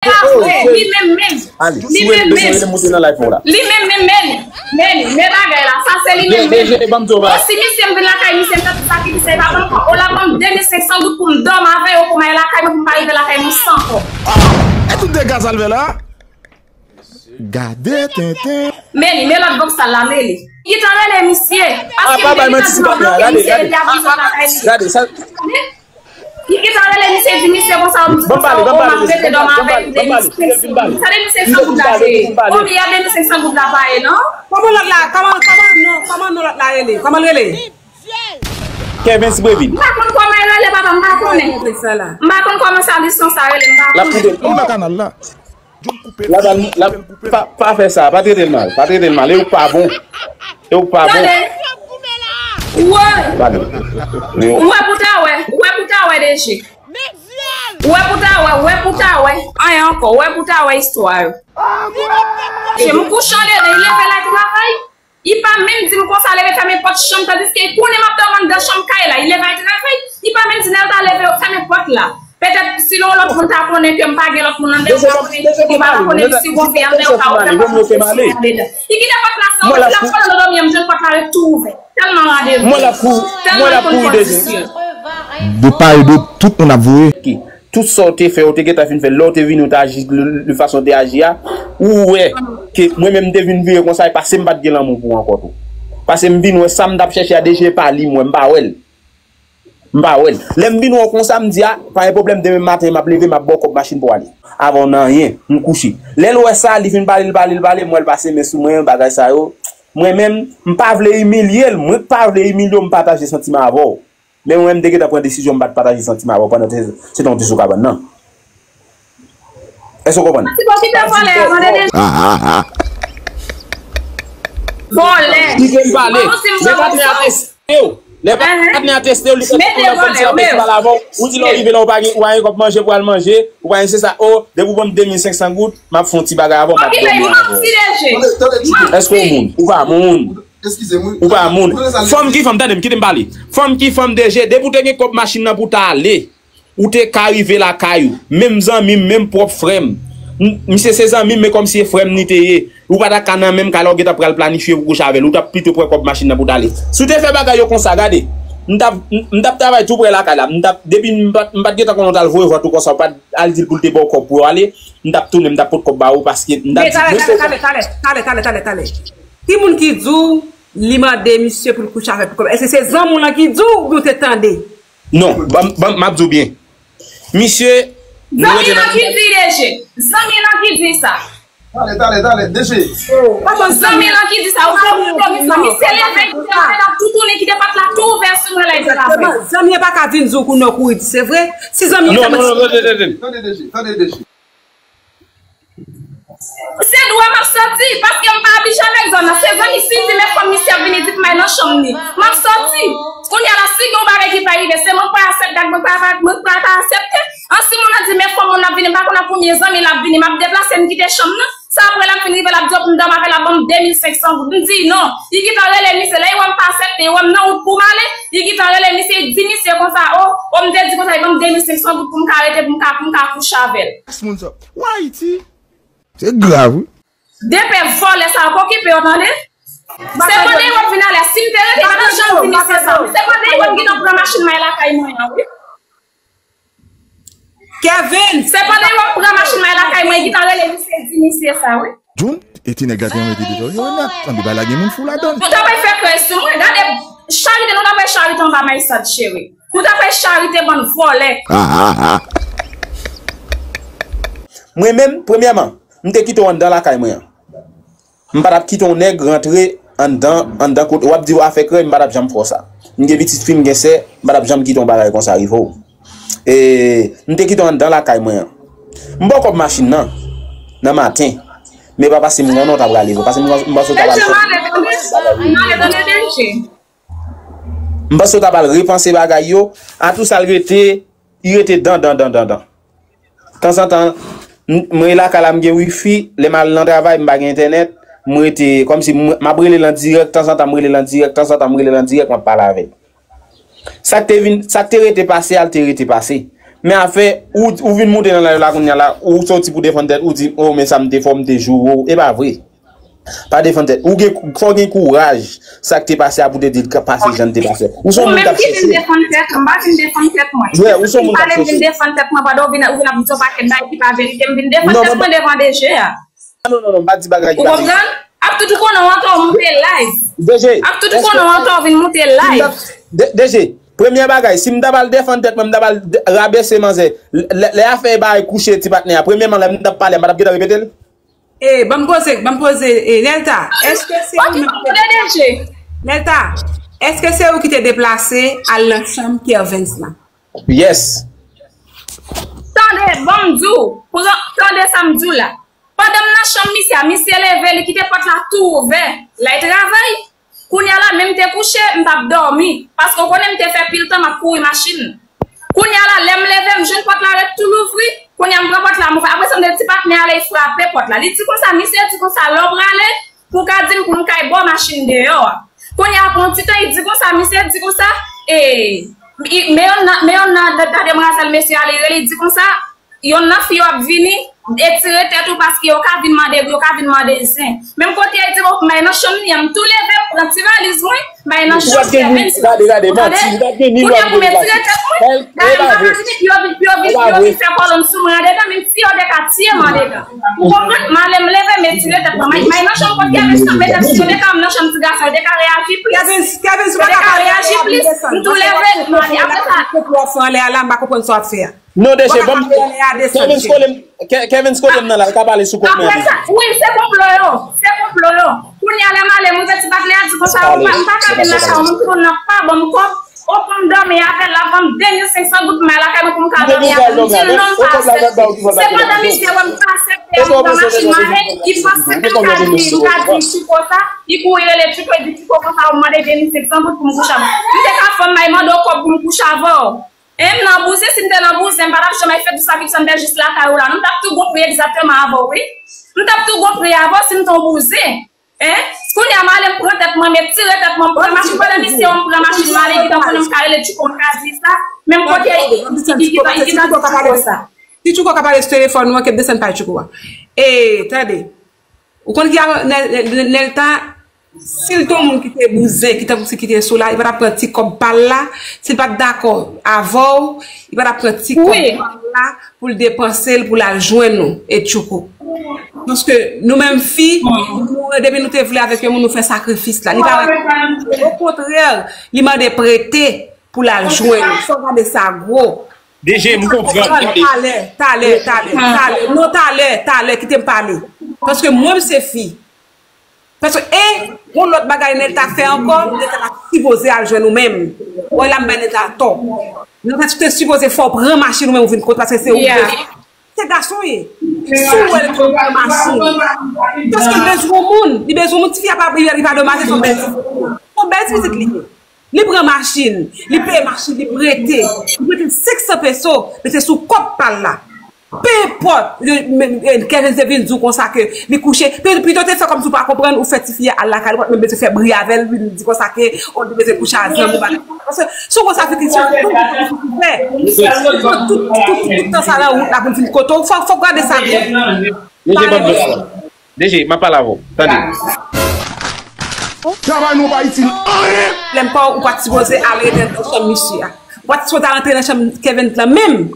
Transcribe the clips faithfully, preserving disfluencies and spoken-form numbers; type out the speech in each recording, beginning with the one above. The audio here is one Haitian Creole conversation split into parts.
Li menm menm. Li menm menm. Li menm menm, men, men, men bagay la, sa se li menm menm. Bon, si misye m vin lakay misye, m tande sa ki misye pa ban m kòb, ou la ban m de mil senk san goud pou m dòmi avè yo, pou m al lakay mwen, pou m pa rive lakay mwen san kòb. E tout dega sa l fè la. Gade tenten. Men li, men lòt bòks sa la, men li. Li gentan rele misye. Paske m te gentan di nou, bloke misye depi avan sot lakay li. Gade sa. Li gentan rele misye, di misye konsa, ou m di konsa, ou m ap rete dòmi avè li, de mil senk san goud. Sa de mil senk san goud la te ye? Konbyen de mil senk san goud la pa ye, non? Kòman lòt la, kòman, kòman non, kòman non lòt la rele? Kòman l rele? Kevens Brevin. M pa konn kòman l rele, papa, m pa konnen. M pa konn kòman sa lisans sa rele, m pa konnen. L ap kite. Li nan kanal la. Laval, la, pa, pa fè sa, pa trete l mal, pa trete l mal, e ou k pa bon, e ou k pa bon. Tande. Ou wè. Ou wè pou ta wè, ou wè pou ta wè, D G. Ou wè pou ta wè, ou wè pou ta wè. Anyen ankò, ou wè pou ta wè istwa yo. Se m kouche andedan, li leve l al travay. Li pa menm di m konsa, leve fèmen pòt chanm, tandiske li konnen m ap dòmi anndan chanm kay la. Li leve al travay, li pa menm di Nelda leve fèmen pòt la. Petèt, si yon lòt moun ta konnen ke m pa gen lòt moun anndan, yo ta konnen, yo pa ta konnen si gon fi anndan, yo ta, yo ta konnen si gon fi anndan. Li kite pòt la san ouvè, l ap konnen nan dòmi an, m jwenn pòt la ret tou ouvè. Tèlman randevou. Tèlman li konn kondisyon. De pa e dot, tout moun ap voye. Tout sa w te fè, ou te gentan fin fè l. Lè w te vini, ou te aji de, de fason w te aji a, ou wè ke mwen menm m te vin vire konsa, e paske m pa t gen lanmou pou ou ankò tou. Paske m vin wè sa m t ap chèche a, D G pa li, mwen, m pa wè l. M pa wè l. Lè m vin wè w konsa, m di, a, pa gen pwoblèm, demen maten, m ap leve, m ap ba w kòb machin pou w ale. Avan w nan anyen, m kouche. Lè l wè sa, li vin pale, l pale, l pale, m wè l pase men sou mwen, bagay sa yo. Mwen menm, m pa vle imilye l, mwen k pa vle imilye w, m pataje santiman avè w. Men mwen menm, m te gentan pran desizyon m pa t pataje santiman avè w pandan se, se tan w te sou kabann nan. Èske w konprann? Ti bò kite vòlè a, tande deja. Vòlè. Kite m pale. Lè patnè a teste w, lè patnè a teste w, li fè tout moun nan kòmsi l ap fè ti pale avè w. Ou di lè w rive la, ou pa gen, ou pa gen kòb manje pou al manje, ou pa gen se sa. O, depi w ban m de mil senk san goud, m ap fè yon ti bagay avè w, m ap dòmi avè w. Èske w moun? Ou pa moun. Ou pa moun. Fanm ki fanm, tande m, kite m pale. Fanm ki fanm, D G, depi w te gen kòb machin nan pou w ta ale, ou te ka rive lakay ou. Menm zanmi m, menm pwòp frè m. M, misye se zanmi m, men kòmsi e frè m li te ye. Ou pa ta ka nan menm kay la, ou gentan pral planifye pou kouche avè l. Ou t ap pito pran kòb machin nan pou w ta ale. Si w te fè bagay yo konsa, gade. M t ap, m, m t ap travay tou prè lakay la. M t ap, depi m pa t, m pa t gentan konnen w t al voye vòt ou konsa, ou pa t al di l pou l te ba w kòb pou w ale. M t ap tounen, m t ap pot kòb ba ou paske m t ap di, men talè, talè, talè, talè, talè, talè, talè, talè. Ki moun ki di w li mande misye pou l kouche avè l pou kòb? Èske se zanmi w lan ki di w oubyen w te tande? Non, ban m, ban m, m ap di w byen. Misye, nou rete nan. Zanmi lan ki di, D G. Zanmi lan ki di sa. Talè, talè, talè, D G. Zanmi lan ki di sa, ou pa konn zanmi sa. Misye leve, kite pòt la tou tounen, kite pòt la tou ouvè sou mwen la, li travay. Zanmi an pa ka vin di w kou non kouri di, se vre? Si zanmi an fè mwen. Non, non, non, tande, tande, tande, D G, tande, D G. Se dwa m ap soti, paske m pa abitye avèk zòn nan. Se zanmi, si l di men fanm misye ap vini, di pou m al nan chanm li. M ap soti. Kounye a la, si gen yon bagay ki pa rive, se mwen k pral aksepte, mwen k pral, mwen k pral pa aksepte. An, si moun nan di men fanm moun ap vini, m pa konn ak konbyen zanmi l ap vini, m ap deplase, m kite chanm nan. Se apre l ap fin rive, l ap di w pou m dòmi avè l, l ap ban m de mil senk san goud. M di non. Li gentan rele misye, lè li wè m pa aksepte, li wè m nan wout pou m ale, li gentan rele misye, li di misye konsa, o, o, m te di konsa, li ban m de mil senk san goud pou m ka rete, pou m ka, pou m ka kouche avè l. Ask moun sa. Ou Ayiti? Se grav, wi. De pè vòlè sa yo pa okipe yo, tande. Se pandan yo ap vin ale, si m te rete, pa t ap janm di misye sa. Se pandan yo ap gentan pran machin mwen lakay mwen an, wi. Kevin! Se pandan yo ap pran machin mwen lakay mwen, gentan rele misye, di misye sa, wi. Jun, e ti nèg la te mete devan yo nèt. Anpi bagay la gen moun fou ladan. Nou ta pral fè krèy sou mwen. Gade, charite, nou ta pral charite anba Maysad, cheri. Nou ta pral charite, bann vòlè. Mwen menm, premyèman, m te kite w anndan lakay mwen an. M pa t ap kite yon nèg rantre anndan, anndan kote, w ap di w afè krèy, m pa t ap janm fè w sa. M gen pitit fi, m gen sè, m pa t ap janm kite yon bagay konsa rive w. E, m te kite w anndan lakay mwen an. M ba w kòb machin nan, nan maten. Men pa paske m konnen w ta pral leve, paske m, m panse w ta pral fè. M panse w ta pral repanse bagay yo, a tou sa l rete, li rete dan, dan, dan, dan, dan. Tanzantan, m, mwen lakay la, m gen wifi, lè m al nan travay, m pa gen entènèt, m rete, kòmsi m, m ap rele l an dirèk, tanzantan m rele l an dirèk, tanzantan m rele l an dirèk, m ap pale avè l. Sa k te vin, sa k te rete pase a, l te rete pase. Men afè, ou, ou vin moute nan live la kounye a la, ou soti pou defann tèt, ou di, oh, men sa m te fè, m te joure w. E pa vre. Pa defann tèt. Ou gen, fò w gen kouraj, sa k te pase a pou te di l ka pase jan l te pase. Ou se yon moun k ap chèche. Ou menm ki vin defann tèt, m pa vin defann tèt mwen. Yeah, ou se yon moun k ap chèche. Si m pale vin defann tèt mwen pandan w vin, ou vin ap di yon pakèt bagay ki pa verite, m vin defann tèt mwen devan D G a. Non, non, non, non, m pa di bagay ki pa verite. Ou konprann? Ak tout ou konnen w antò w moute live. D G, ak tout ou konnen w antò w vin moute live. D G, premyè bagay, si m ta pral defann tèt mwen, m ta pral rabese manzè. Lè, lè afè bagay kouche ti patnè a, premyèman, lè m t ap pale a, m pa t ap gentan repete l? E, ban m poze, ban m poze, e, Nelta, èske se ou menm ki te deplase? Nelta, èske se ou ki te deplase al nan chanm Kervens lan? Yes. Tande, ban m di w, pran, tande sa m di w la. Pandan m nan chanm misye a, misye leve, li kite pòt la tou ouvè, l al travay. Kounye a la, menm te kouche, m t ap dòmi, paske w konnen m te fè pil tan m ap kouri machin. Kounye a la, lè m leve, m jwenn pòt la ret tou louvri. Kounye a, m pran pòt la, m ouvè. Apre sa, m di ti patnè a ale frape pòt la. Li di konsa, misye di konsa, lè w prale, pou w ka di m pou m kay ba w machin deyò a. Kounye a, apre yon ti tan, li di konsa, misye di konsa, e, men yonn nan, men yonn nan, nan demwazèl mesye a, li rele, li di konsa, yonn nan fi yo ap vini, etire tèt ou paske yo ka vin mande, yo ka vin mande zen. Menm kote a, li di, bon, m al nan chanm li an, m tou leve, m pran ti valiz mwen, m al nan chanm Kervens lan. Ou tande? Kounye a pou m etire tèt mwen, gade m pa ka vini, yo vin, yo vin, yo vin fè kòlonn sou mwen andedan, menm si yo te ka tiye m andedan. Ou konprann? M ale m leve, m etire tèt mwen. M al nan chanm kot Kervens kanpe tèt, si yo te ka nan chanm ti gason, yo te ka reyaji plis. Kervens, Kervens, ou pa ka pale anlè a, desann. M tou leve, m ale. Apre sa, ou anlè a la, m pa konprann sa w ap fè a. Non, D G, ban m, Kervens kote m, Ke-, Kervens kote m nan la, l ka pale sou kont mwen. Apre sa, wi, se konplo yo, se konplo yo. Kounye a la, m ale, m rive ti patnè a di konsa, m pa, m pa ka vin nan kay ou, moun ki konn nan pa ban m kòb. Ou konn dòmi avè l, l ap ban m de mil senk san goud, m al lakay mwen pou m ka dòmi avè l. M di l non, m pa aksepte. Se pandan misye wè m pa aksepte a, m pran machin m ale, li panse m ka di Tchouko sa, li kouri rele Tchouko, li di Tchouko konsa, ou mande de mil senk san goud pou m kouche avè w. M te ka fè m may mande w kòb pou m kouche avè w. E m nan bouzen, si m te nan bouzen, m pa t ap janm al fè tout sa ki sanble jis lakay ou la. Non, m t ap tou gon pri egzakteman avè w, wi. M t ap tou gon pri avè w si m te yon bouzen. Hein? Kounye a m ale m pran tèt mwen, m etire tèt mwen, m pran machin. Pandan misye wè m pran machin m ale, li tankou nan m ka rele Tchouko, m ka di sa. Menm kote li tankou Tchouko sa. Si Tchouko ka pale sou telefòn ou an, ke m desann pale Tchouko a. E, tande. Ou konn ki a, Nè-, Nè-, Nè-, Nelta, si l te yon moun ki te bouzen, ki te, ki te sou la, li pa t ap pran ti kòb pa l la, si l pa t dakò avè w, li pa t ap pran ti kòb pa l la pou l depanse l, pou l al jwenn ou, e Tchouko. Paske nou menm fi, nou, depi nou te vle avèk yon moun, nou fè sakrifis la. Li pa, okontrè, li mande prete pou l al jwenn ou. Sa w gade sa gwo. D G, m konprann. Talè, talè, talè, talè. Non, talè, talè, kite m pale. Paske mwen, m se fi. Paske, e, yon lòt bagay Nelta fè ankò, Nelta pa sipoze al jwenn ou menm. Wè la, m bay Nelta tò. Nelta te sipoze fè w pran machin ou menm ou vin kote, paske se ou ki bezwen. Se gason ye. Si w wè l pran machin. Paske l bezwen yon moun. Li bezwen yon moun, tifi a pa, li pa domaje, se yon bèl tifi. Se yon bèl ti pitit li ye. Li pran machin, li peye machin, li prete. Li prete senk san peso, mete sou kòb pa l la. Pe enpòt, Kevin te vin di w konsa ke li kouche. Pi-, pito te fè kòmsi w pa konprann, ou fè tifi a al lakay li, ou pa t menm bezwen fè bri avè l, vin di konsa ke, o, li bezwen kouche a zanmi, ou pa. Paske si w konsa fè ti, si w konsa fè, tout, tout, tout, tout tan sa nan wout la pou l vin kote w, fò, fò w gade sa byen. D J, m ap pale avè w. Tande. Travay nou pa itil anyen. Lè m pa w, ou pa t sipoze al rete nan chanm misye a. Ou pa t sipoze al rantre nan chanm Kevin lan menm.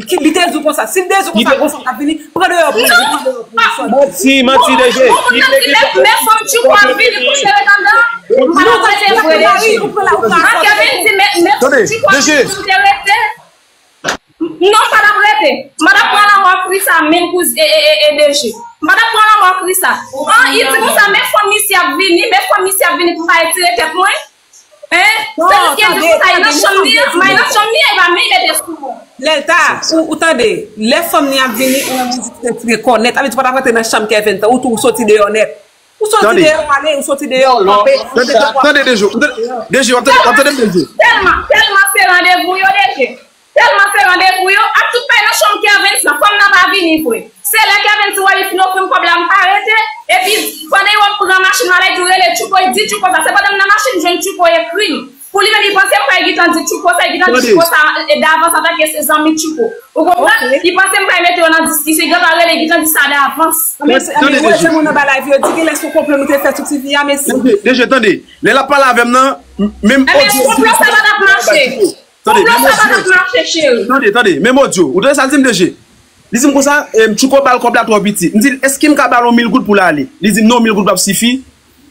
Ki, li te di w konsa. Si l te di w konsa, konsa, l ap vini, pran deyò pou li, pran deyò pou li. Manti, manti, D J. Bon, moun nan di, men, men fanm Tchouko ap vini kouche ret anndan. M pa t ap rete vre, D J. Kevin di, men, men fanm Tchouko ap vini pou te rete. Non, m pa t ap rete. M pa t ap pran lanmò Krisa, menm pou e, e, e, e, D J. M pa t ap pran lanmò Krisa. An, li di konsa, men fanm misye ap vini, men fanm misye ap vini pou m pa etire tèt mwen. Hein? Tandiske li di konsa, li nan chanm li an, m al nan chanm li an, li pa menm mete sou mwen. Lèlta, ou, ou tande, lè fanm li ap vini, ou menm ou di se ti rekò nèt. Sa vle di ou pa t ap rantre nan chanm Kevin tan, ou tou, ou soti deyò nèt. Ou soti deyò, ale, ou soti deyò, ou kanpe. Tande, tande, D J, D J, w ap tande, w ap tande m, D J. Tèlman, tèlman se randevou yo, D J. Tèlman se randevou yo, ak tout pay nan chanm Kervens lan, fanm nan pa vini vre. Se lè Kervens wè li fin ofri m kòb la, m pa rete. Epi, pandan yo ap pran machin, m ale di w rele Tchouko, li di Tchouko sa. Se pandan m nan machin, m jwenn Tchouko ekri m. Pou li menm, li panse m pral gentan di Tchouko sa, li gentan di Tande. Tchouko sa, e, davans antanke se zanmi Tchouko. Ou konprann? Ok. Li panse m pral mete yo nan diskisyon, li gentan rele, li gentan di sa davans. Men, Tande, men, Deje. Ou wè, se moun anba live yo di gen lè se yon konplo nou te fè sou T V a, mesye. Deje, Deje, tande. Lè l ap pale avè m nan, m-, menm Ebyen, odyo, konplo sa pa t ap mache. Tande, konplo menm sa pa t odyo. Ap mache, cheri. Tande, tande, menm odyo. Ou tande sa l di m, Deje? Li di m konsa, em, Tchouko ba l kòb la twò piti. M di l, èske m ka ba l yon mil goud pou l ale? Li di m, non, mil goud p ap sifi.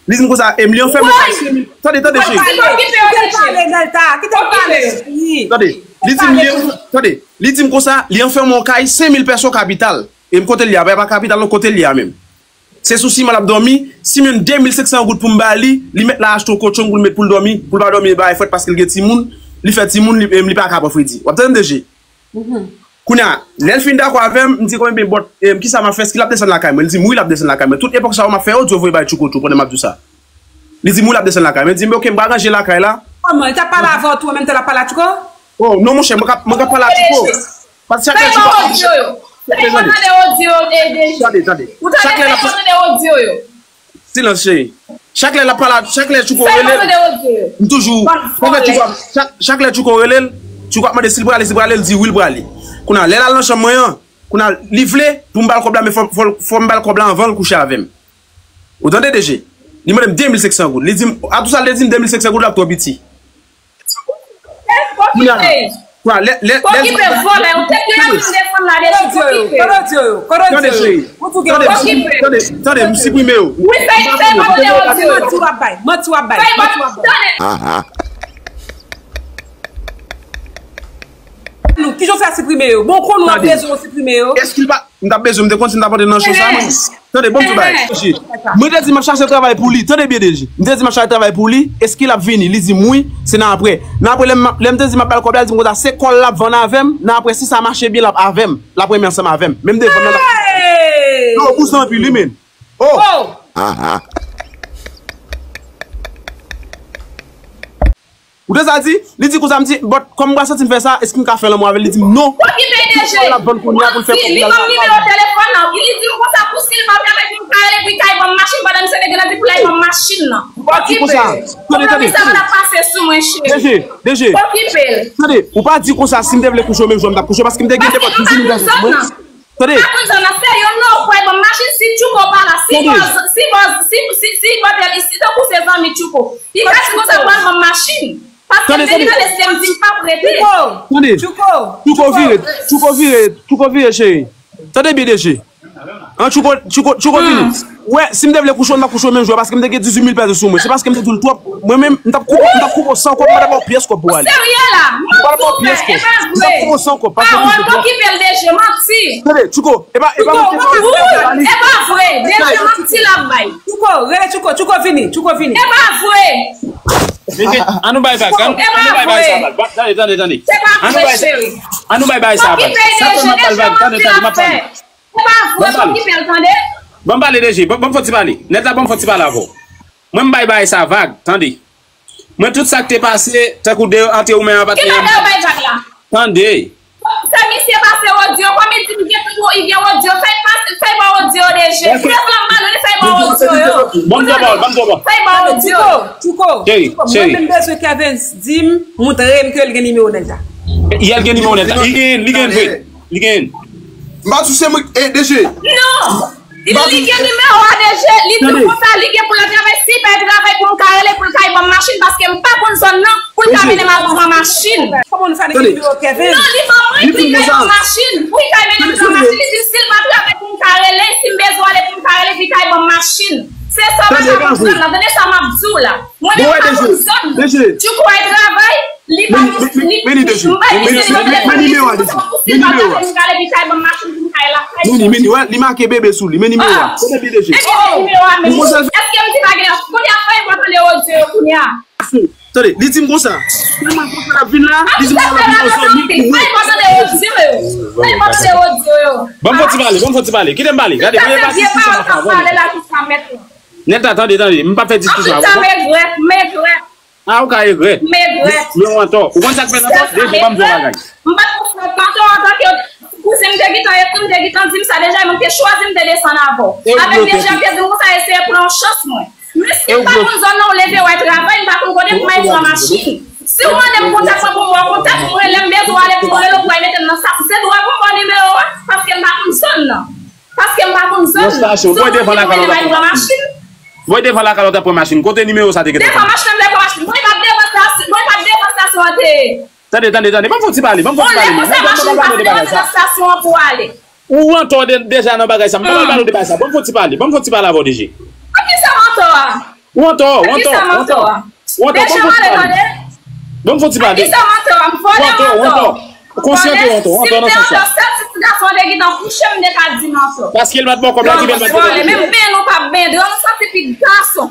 Li di m konsa, em, li anfèmen yon kay senk mil. Tande, tande, cheri. Ou pral pale, ou pral pale, Delta, kite l pale, cheri. Tande, li di m, li, tande, li di m konsa, li anfèmen yon kay senk mil pèso kapital. E m kote l ye a, pa kapital non, kote l ye a menm. Se sou siman l ap dòmi, si m jwenn de mil senk san goud pou m ba li, li mèt la achte yon kochon pou l met pou l dòmi, pou l pa dòmi bagay frèt paske l gen timoun, li fè timoun, li, em, li pa ka pran fredi. W ap tande m, Deje? Kounye a, lè l fin dakò avè m, m di konbyen bòt, em, kisa m ap fè, èske l ap desann lakay mwen? Li di m wi, l ap desann lakay mwen. Tout epòk sa yo, m ap fè odyo voye bay Tchouko tou pandan m ap di w sa. Li di m wi, l ap desann lakay mwen. M di m, ok, m pral ranje lakay la. Kòman? Li t ap pale avè w tou, an menm tan l ap pale a Tchouko? Oh, non, monchè, mwen k ap, mwen k ap pale a Tchouko. Paske chak lè Tchouko ap tande odyo yo. Tande, tande. Tande, tande. Chak lè l ap tande odyo yo. Silans, cheri. Chak lè l ap pale, chak lè Tchouko rele l, m toujou, chak lè Tchouko ap, chak, chak lè Tchouko rele l, Tchouko ap mande si l prale, si l prale, l di wi, l prale. Kounye a, lè l al nan chanm mwen an, kounye a, li vle pou m ba l kòb la, men fò, fò, fò m ba l kòb la anvan l kouche avè m. Ou tande, Deje? Li mande m de mil senk san goud. Li di m, a tou sa, l te di m de mil senk san goud la ap twò piti. Kounye a, kounye a, lè, lè, lè, Kokipe vòlè, ou te gen anvi desann la deja, kokipe. Kote odyo yo? Kote odyo yo? Tande, cheri. Tande, tande, tande, m siprime yo. Wi, fè, fè m mande odyo yo. Manti w ap bay, manti w ap bay, manti w ap bay. Tande. Nou, kijan w fè siprime yo? Bon, konnen w ap bezwen w siprime yo. Èske l pa M t ap bezwen, m te konn si m t ap antre nan cho sa, mwen. Tande, bon, m di w bagay. Mwen te di m ap chache travay pou li. Tande byen, Deje. M te di m ap chache travay pou li. Èske l ap vini? Li di m wi. Se nan apre. Nan apre, lè m, lè m te di m ap ba l kòb la, li di m konsa, se kò l l ap vann avè m. Nan apre, si sa mache byen, l ap avè m. L ap renmen ansanm avè m. Men m te vann nan l ap. Non, ou bouzan anpil, wi, men. Oh! Ou tande sa l di? Li di konsa, m di, but, kòm m pa santi m fè sa, èske m ka fè lanmou avè l? Li di m non. Okipe Deje. L ap vann kounye a pou l fè kòb li. Li ban m nimewo telefòn nan. Li di m konsa, pou si l pa travay pou m ka rele, pou l ka ban m machin, pandan misye te gentan di pou l al ban m machin nan. Ou pa di konsa. Tande, tande. Sa pa t ap pase sou mwen, cheri. Deje, Deje. Okipe l. Tande, ou pa di konsa, si m te vle kouche w menm jou a, m t ap kouche w, paske m te gen nenpòt dizuit mil pèso sou mwen. Tande. Pa konn sa nan serye non, ou pral ban m machin si Tchouko pa la, si bòz, si bòz, si, si, si bòz, si tankou se zanmi Tchouko. Li ka di konsa pral ban m machin. Paske m te gentan deside m di m p ap rete. Tande. Tchouko, Tchouko vire, Tchouko vire, Tchouko vire, cheri. Tande byen, Deje. An, Tchouko, Tchouko, Tchouko vini. Wè, si m te vle kouche w, m t ap kouche w menm jou a, paske m te gen dizuit mil pèso sou mwen. Se paske m te di l twòp. Mwen menm, m t ap koupe, m t ap koupe w san kòb, m pa t ap ba w pyès kòb pou ale. Ou serye la? M pa t ap ba w pyès kòb. M t ap koupe w san kòb, paske w touche twòp. Okipe l, Deje, manti. Tande, Tchouko, e pa, e pa manti. Wi, e pa vre. Deje, manti l ap bay. Tchouko, rele Tchouko, Tchouko vini, Tchouko vini. E pa vre. Mesye, an nou bay vag, an nou bay bagay sa vag. Tande, tande, tande. Se pa vre, cheri. An nou bay bagay sa vag. Sa fè m ap bay vag, tande, tande, m ap pale. Se pa vre, okipe l, tande. Ban m pale, Deje. Ban, ban m fè yon ti pale. Nèt la, ban m fè yon ti pale avè w. Mwen, m bay bagay sa vag, tande. Mwen, tout sa k te pase, tankou de, ant ou menm ak patnè. Ki bagay ou bay vag la? Tande. Fè misye pase odyo, kòm li di m gen, li gen odyo, fè l pase, fè l ba odyo, Deje. Prèv lan m ba nou, li fè l ba odyo yo. Ban m tande, ban m tande. Fè l ba odyo. Tchouko, Tchouko, Tchouko, mwen menm bezwen Kevens di m, montre m ke l gen nimewo nèg la. Yè l gen nimewo nèg la. Li gen, li gen vre. Li gen. M pa sou se mwen, e, Deje. Non! Li gen nimewo a Deje, li di m konsa, li gen pou l al travay, si l pa travay pou m ka rele, pou l ka ban m machin, paske m pa konn zòn nan, pou l ka mennen m al pran machin. Kòman nou sa li gen nimewo Kevens? Non, li ban mwen, li ka ban m machin. Wi, li ka mennen m pran machin, li di si l pa travay pou m ka rele, si m bezwen ale pou m ka rele, li ka ban m machin. Se sa m ap di w la, tande sa m ap di w la. Mwen menm m pa konn zòn nan. Tchouko al travay, li pa, li, m bay misye nimewo telefòn, li di konsa pou si l pa travay pou m ka ale, li ka ban m machin pou m ka al lakay. Men li, men li, wè, li make bebe sou li, men nimewo a. Kote bebe Deje? Èske se nimewo a menm? Èske m di pa gen, kounye a fè m tande odyo yo kounye a. Tande, li di m konsa. Tèlman konsa l ap vin la, li di m konsa l ap vin nan zòn li pou mwen. Fè m tande odyo yo. Fè m tande odyo yo. Ban m fè ti pale, ban m fè ti pale. Kite m pale. Gade, mwen pa diskisyon m ap fè avè w. Nèt la, tande, tande. M p ap fè diskisyon avè w. Anplis sa m regrèt, m regrèt. A, ou ka regrèt. M regrèt. Men w antò. Ou konn sa k fè l antò? Deje, ban m di w yon bagay. M pa t konn sa antò antanke kouzen m te gentan ekri, m te gentan di m sa deja, e mwen m te chwazi m te desann avè w. Avèk Deje m te di m konsa eseye pran yon chans mwen. Men si m pa konn zòn nan, w leve w al travay, m pa konn kote pou m al pran machin. Si w mande m kontak mwen pou m ba w kontak, mwen lè m bezwen w ale pou m rele w pou w al mete m nan estasyon. Se dwa pou m ba w nimewo a, paske m pa konn zòn nan. Paske m pa konn zòn nan. Nan estasyon, bò devan lakay ou t ap pran machin. Bò devan lakay ou t ap pran machin. Kote nimewo sa te gentan? Devan machin, m te pran machin. Mwen pa t devan estasyon, mwen pa t devan estasyon an te ye. Tande, tande, tande. Ban m fè yon ti pale, ban m fè yon ti pale. Mwen pa pale de bagay sa. Estasyon an pou ale. Ou antò de, deja nan bagay sa. M pa pral pale de bagay sa. Ban m fè yon ti pale, ban m fè yon ti pale avè w, D G. Pou kisa m antò a? Ou antò, ou antò, ou antò. Ou antò, ban m fè yon ti pale. Ban m fè yon ti pale. Kisa m antò a? M vòlè, ou antò. Ou konsyan ke ou antò, ou antò nan sans sa. Si m te antò, sèl si ti gason an te gentan kouche, m te ka di m antò. Paske l pa t ba w kòb la, ki fè l pa t ba w kòb la. Menm benyen nou p ap benyen, dwòl nou santi pi gason.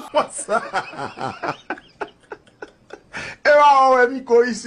E pa wè Miko isi.